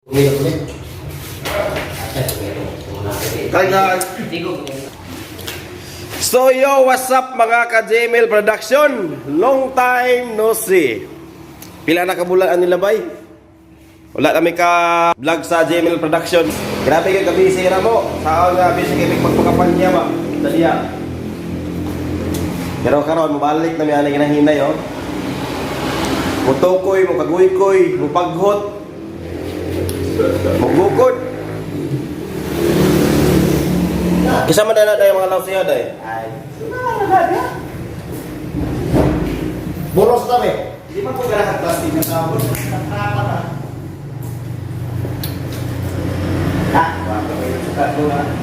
Ulit. Kaya So yo, what's up mga ka-JML Production? Long time no see. Pila na kabulan ang nilabay? Wala kami ka vlog sa JML Production. Grabe kay kabisi ra mo. Sao nga busy kay magpakampanya ba? Daliya. Pero karon mobalik na mi ani ginahinay oh. Mutukoy, mukaguykoy, mupaghot. Mugukod. Kisa man na tayo mga laos siya day. Boros na eh. Di ba po ganahan plastic na sabon?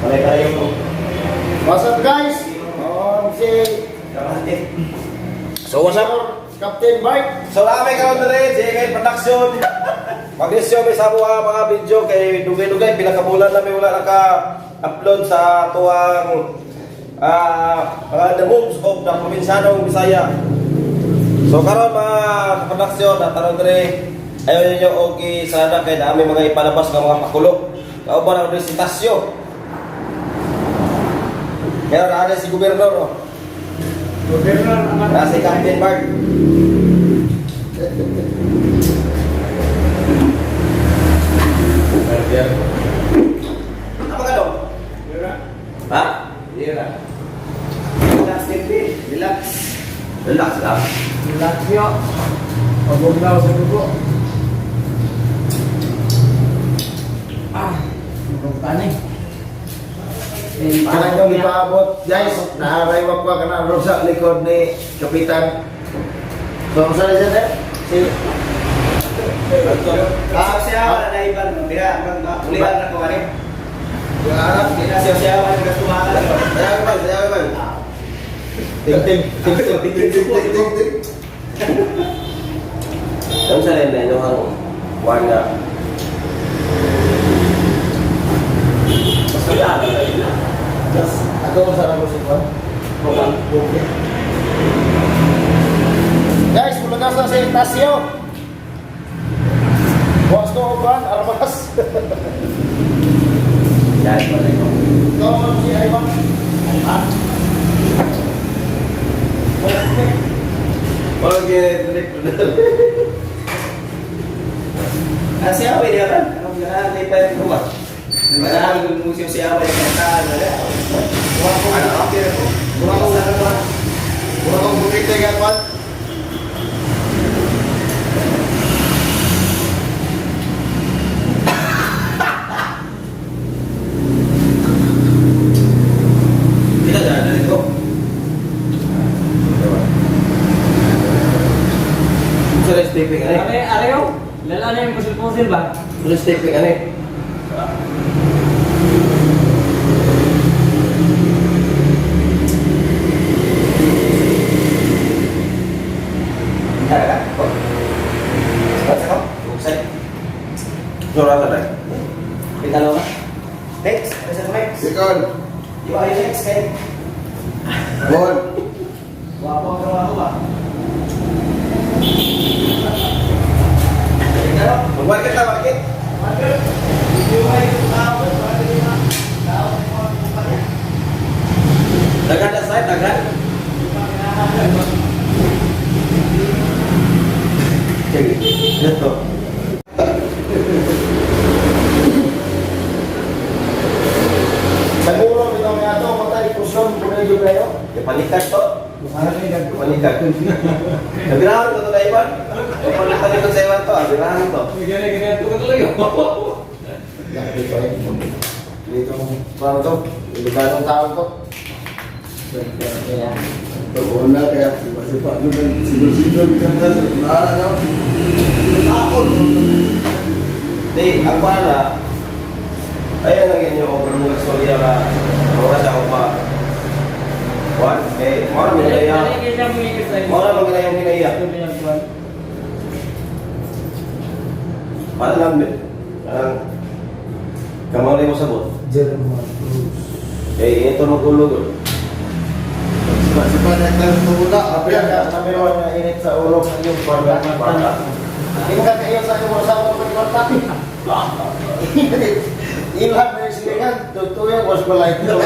Pare-pareho ko. What's up, guys? Si So what's up? Captain Bike. So kami karon dire JK Production. Mag-isyo may sa mga mga video kay dugay-dugay pila ka bulan na may wala naka-upload sa tuwang mga the moves of the probinsanong Bisaya. So karon mga production na taron dire ayo ninyo og isada kay dami mga ipalabas nga mga pakulo. Kauban ang si Tasyo. Kaya naa si gobernador oh. Gobernador naman. Na si Captain Mark. Apa ka dong? Ha? Relax, Steve. Relax. Relax lang. Relax yo. Pagugnaw sa dugo. Mukhang eh. Kanang yung ipaabot, guys, naaray wa pa kanang ro sa likod ni Kapitan. So, ang sali siya, sir? Si Ah, siya wala na iban. Dira, ulihan na ko ani. Dira siya siya wala na tumakan. Sayaw man, sayaw man. Ting ting ting ting ting ting ting ting ting. Ang sa rin na inyong ang kuwan nga. Basta wala na yun na. Ako kung saan ako si Juan. Okay. Guys, mulagas na si Tasio. Bukas ko Juan, armas. Yan, wala ko. Ikaw man si Ivan. Okay, direct. Ah, siya wala dira. Ano ganahan kay pa ko ba? Ganahan mo siya siya wala ka wala. Wa ko ano ko. Mura ko Mura kong bukit kay Juan. Kita dyan, dali ko. Sa rest taping, ano eh? Are, are, oh. Lala na yung pusil-pusil ba? Sa rest taping, ano eh? Tara ka? Oh. Basta ka? Buksan. Sura ka na. Pitalo ka. Next, sa next. Sikon. Di ba yung next kay? Bon. Wa ko ang trabaho ba? Mag-market na, market. Daghan na side, daghan. Sige. Ito. Naguro bitaw ni ato patay kuson kunay jud kayo. Panikat to. Panikat. Nabirahan ko to na iban. Panikat ko sa iban to. Abirahan to. Ganyan, ganyan. Ito ka talaga. Dito eh. Dito paano to? Iluganong tao to. Una kaya sipa-sipa doon siguro-siguro ka na na ano. Di, ang para ayan ang inyo over mo istorya ka. Mura sa ako pa. One, eh, mura mo na iya. Mura mo na yung hinaiya. Para lang, parang kamali mo sabot. Jeremiah Cruz. Eh, ito magulog. Sipa-sipa na tayo muna. Api Ayan ka, nameron na init sa ulo ng iyong kwarta. Kwarta. Hindi ka kayo sa iyong sa ulo ng kwarta. Ilan na yung silingan, tutuyan, was pala ito.